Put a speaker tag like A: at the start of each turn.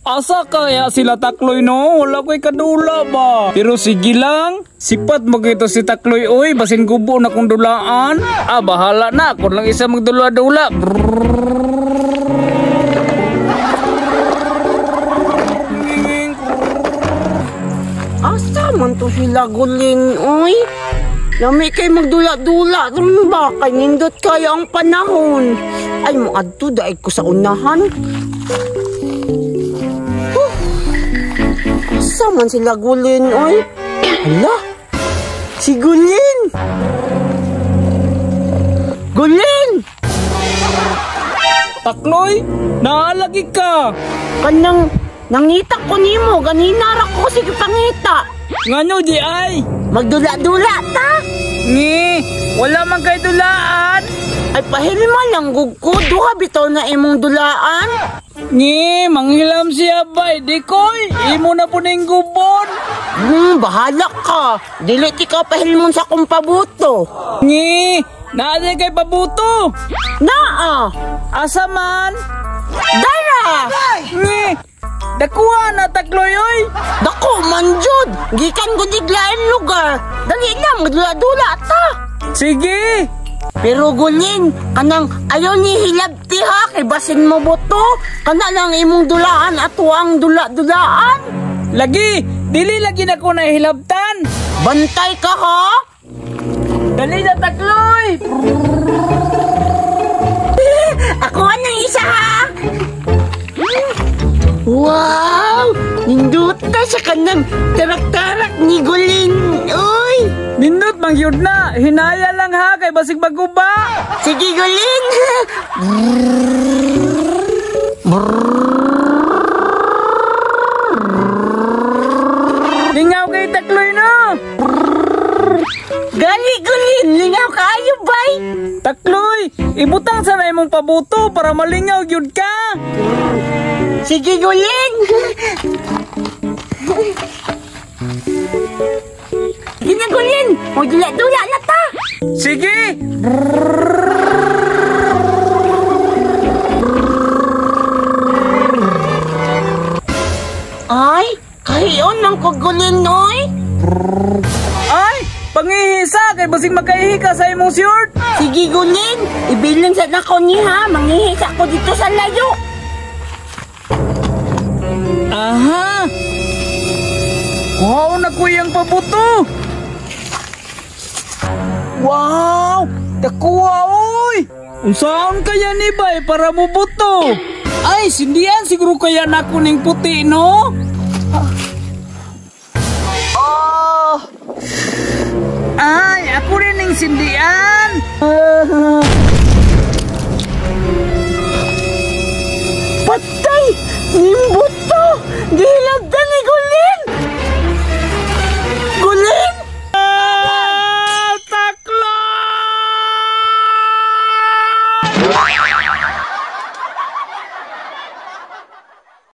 A: Asa kaya sila Takloy no? Wala ko'y kadula ba? Pero sige lang, sipat mo kito si Takloy oy, basin gubo na kong dulaan. Ah, bahala na, kung lang isa magdula-dula.
B: Asa man to sila Gulin, oy? Lami kay magdula-dula, ron ba? Kay nindot kayo ang panahon. Ay, moadto daig ko sa unahan. Huh. Asa man sila Gulin, oy? Hala? Si Gulin! Gulin!
A: Takloy, naalagi ka!
B: Kanang nangita ko nimo, ganina ra ko sige pangita.
A: Ngano di ay?
B: Magdula-dula ta.
A: Ngi, wala man kay dulaan.
B: Ay pahilma lang gug ko, duha bitaw na imong dulaan.
A: Ngi, manghilam siya bay, di koy, imo na po ning gubon.
B: Bahala ka. Dili ti ka pahilmon sa akong pabuto.
A: Ngi, naa di kay pabuto.
B: Naa.
A: Asa man?
B: Dara.
A: Ngi, dakuha na Takloy oy.
B: Dako man jud, gikan ko diglain lugar. Dali na magdula-dula ta.
A: Sige.
B: Pero Gulin, kanang ayaw ni hilabti ha, kay basin mo boto. Kana lang imong dulaan at ang dula-dulaan.
A: Lagi, dili lagi na ko nahilabtan.
B: Bantay ka ha.
A: Dali na Takloy.
B: Ako ang isa ha. Wow! Ninduta sa kanang tarak-tarak ni Gulin, uy!
A: Nindot mang yun na! Hinaya lang ha, kay basig maguba!
B: Sige, Gulin!
A: Lingaw kay Takloy no!
B: Gali, Gulin! Lingaw kaayo, bay!
A: Takloy! Ibutang sana imong pabuto para malingaw yun ka!
B: Sige, Gulin! Sige na, Gulin! Magdula-dula na ta!
A: Sige!
B: Ay, kahiyon ng kagulin, oy!
A: Ay, pangihisa! Kay basig makaihi ka sa imong short!
B: Sige, Gulin! Ibilin sa nako niya, mangihisa ko dito sa layo!
A: Aha! Wow, na kuyang pabuto! Wow! Dakuha, oy! Unsaon kaya ni bay para mubuto? Ay, sindihan siguro kaya nako ning puti, no?
B: Oh!
A: Ay, ako rin ning sindian!